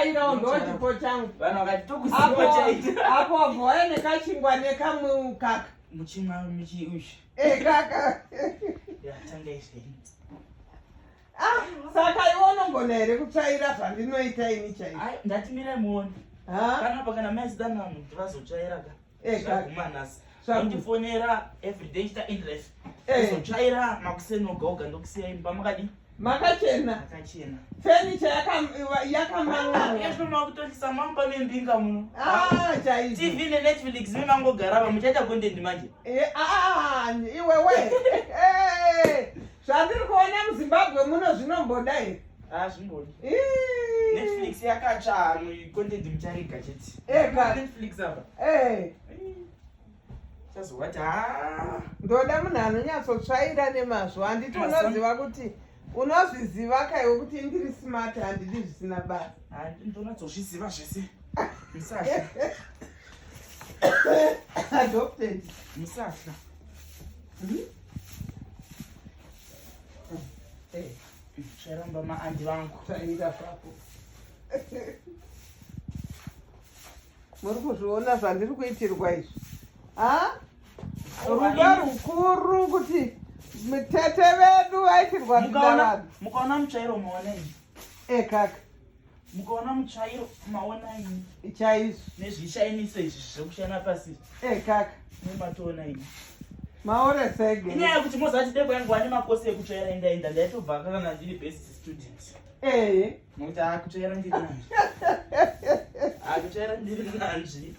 Iro ndo chipo changu. Vanhu vakati tokuziva chaita. Apo wabva waya nekachingwa nekamukaka. Muchimwa muchi ushi. Eh kaka. Ya tanga izvi. Ah, saka iwe unogona here kutsvaira zvandinoita ini chaizvo? Ai, ndati mirai muone. Ha? Kana pa kana mai zidana munhu vazotsvaira ka. Eh, kaka. Zvaguma nhasi. Zvaguma. Ndifonera everyday chita interest. Eh. Kuzotsvaira makuseni oga oga ndokusiya imba makadi Makachena. makachena. Fenicha yakamang'ana. Yesvo makutotisa mamba nembinga muno. Ah, chaizvo. TV neNetflix mimangogara pa muchaita content manje. Eh, ah, iwewe. Eh, zvandiri kuona muZimbabwe muno zvinomboda here? Ah, zvimbodi. Ii. Netflix yakatsva content mucharega chete. Eh, ka- Netflix apa. Eh, Chazowati ha. ndoda munhu anonyatsotsvaira nemazvo handiti Mazuva- unoziva kuti unozviziva kaiwe kuti ndiri smart handidi zvisina basa Ndinonatsozviziva zvese. Musahla. Adopted. Musahla. Eh, Tsvairamba maandi vangu. tsvaira papo. Muri kuzviona zvandiri kuitirwa izvi, ha? Rudo rukuru kuti tete vedu vaitirwa Mukaona zvidavanhu. mukaona mutsvairo maona ini. Ekaka. Mukaona mutsvairo maona ini. Chaizvo. Nezvishainiso izvi zvekushana pasi. Ekaka. Nematoona ini. Maoresege. Inyaya yekuti mozati deko yangu ane makosi ekutsvaira indaenda ndaitobva kana ndiri best student. Ee. Nokuti akutsvaira ndiri nanzvi. Akutsvaira ndiri nanzvi.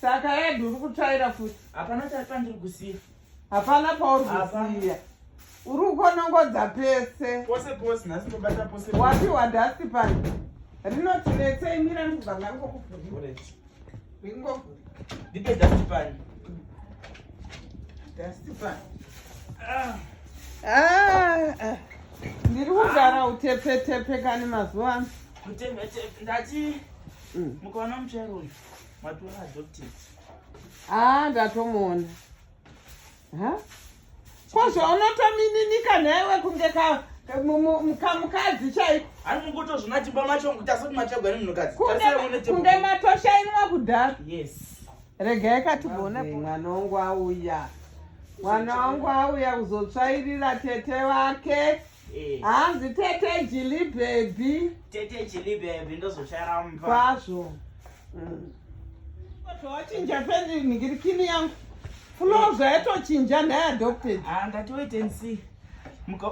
Saka yadhi uri kutsvaira futi? Hapana chapandiri kusiya. Hapana pauri Hapana. kusiya. Uri kukonongodza pese. Pose pose nhasi ndobata pose pose. Wapiwa dust pan rinoti netsei. Mira, ndikubva ndangokuvhurira. Alright. Ndingovhura. Ndipe dust pan. Dust pan. Ah. Ah, ah. Ndiri kugara utepetepe kani mazuva ano. Kutepetepe ndati mukaona mutsvairo uyu matora adopted. Ah, ndatomuona. Ha, ko zvaunotomininika nhaiwe kunge kamukadzi chaiko? Hani mungotozvona chimba macho tasoti matsvagwa nemunhukadzi. Tarisai muone Kunge table. matoshainwa kudhara. Yes. Regai katigone. Mwana wangu auya, mwana wangu auya kuzotsvairira tete wake. Eh. Hanzi tete Jili baby. Tete Chili baby ndozotsvaira mumba. Kwazvo. Zvawachinja penhingirikini yangu, floor zvayatochinja nhai, adopted? Ah, ndati wait and see.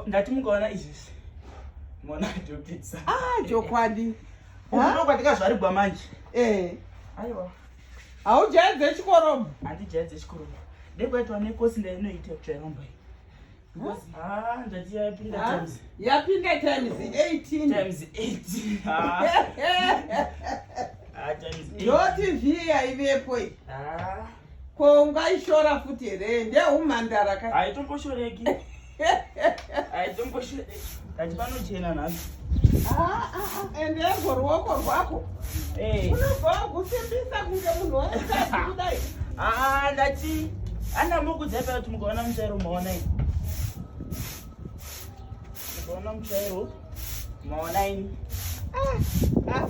Ndati mukaona izvizvi. Muona adopted son. Ah, chokwadi. Uku kwatikazvarigwa manje. Eh. Aiwa. Haujaidze chikorobho? Handijaidze chikorobho. Dekwaitwa nekosi ndainoita kutsvaira mumba iyi. Because ah, ndati yapinda times. Yapinda times 18. Times 8. Ah, ah, times 8. Ndo TV yaivepo iyi. Ah. Ko ungaishora futi here? Ndeumhandara ka. Haitomboshoreki. Haitomboshoreki. Ndati panochena nhasi. Ah, ah, ah, ende erwo ruoko rwako Eh. unobva wagusimbisa kunge munhu womukadzi kudai. Ah, ndati andambokudzai paya kuti mukaona mutsvairo maona ini. Mukaona mutsvairo maona ini. Ah, ah.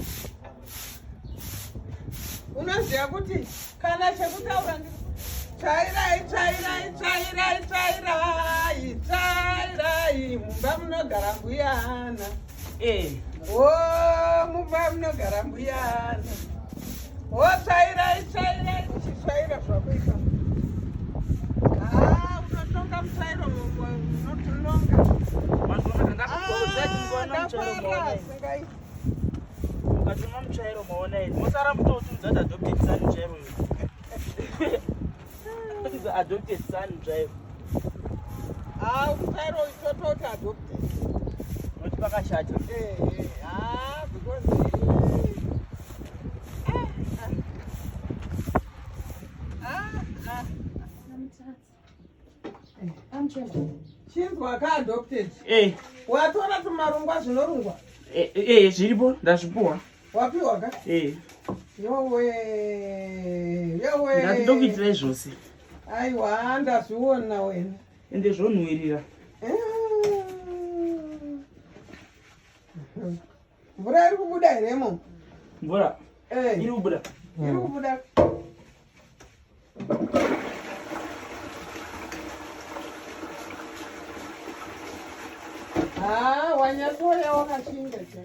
Unoziva kuti kana chekutaura ndi tsvairai, tsvairai, tsvairai, tsvairai, tsvairai mumba munogara mbuyana. Eh. O, mumba munogara mbuyana. O, tsvairai, tsvairai. Uchitsvaira zvako ipapo. Ah, unotonga mutsvairo, unotononga. Mazvona ndakuudza kuti mukaona mutsvairo maona ini. Singai. Mukatuma mutsvairo maona ini. Musara mutoutudza kuti adopted son mutsvairo uyu. Adopted son mutsvairo. Ah, mutsvairo tototi adopted. Nokuti pakashata. Eh, ah, because ah, ah, ah, ah. Chinzwa ka, adopted. Eh. Watora tumarungwa zvinorungwa? Eh, eh, zviripo, ndazvipuwa. Wapiwa ka? Eh. Yowe, yowe. Ndati ndokuitirai zvose. Aiwa, ndazviona wena. Ende zvonhuwirira. Eh. Mvura iri kubuda here imomo? Mvura Eh, iri kubuda. Iri kubuda. Ah, wanyatsoya wakashinga chete.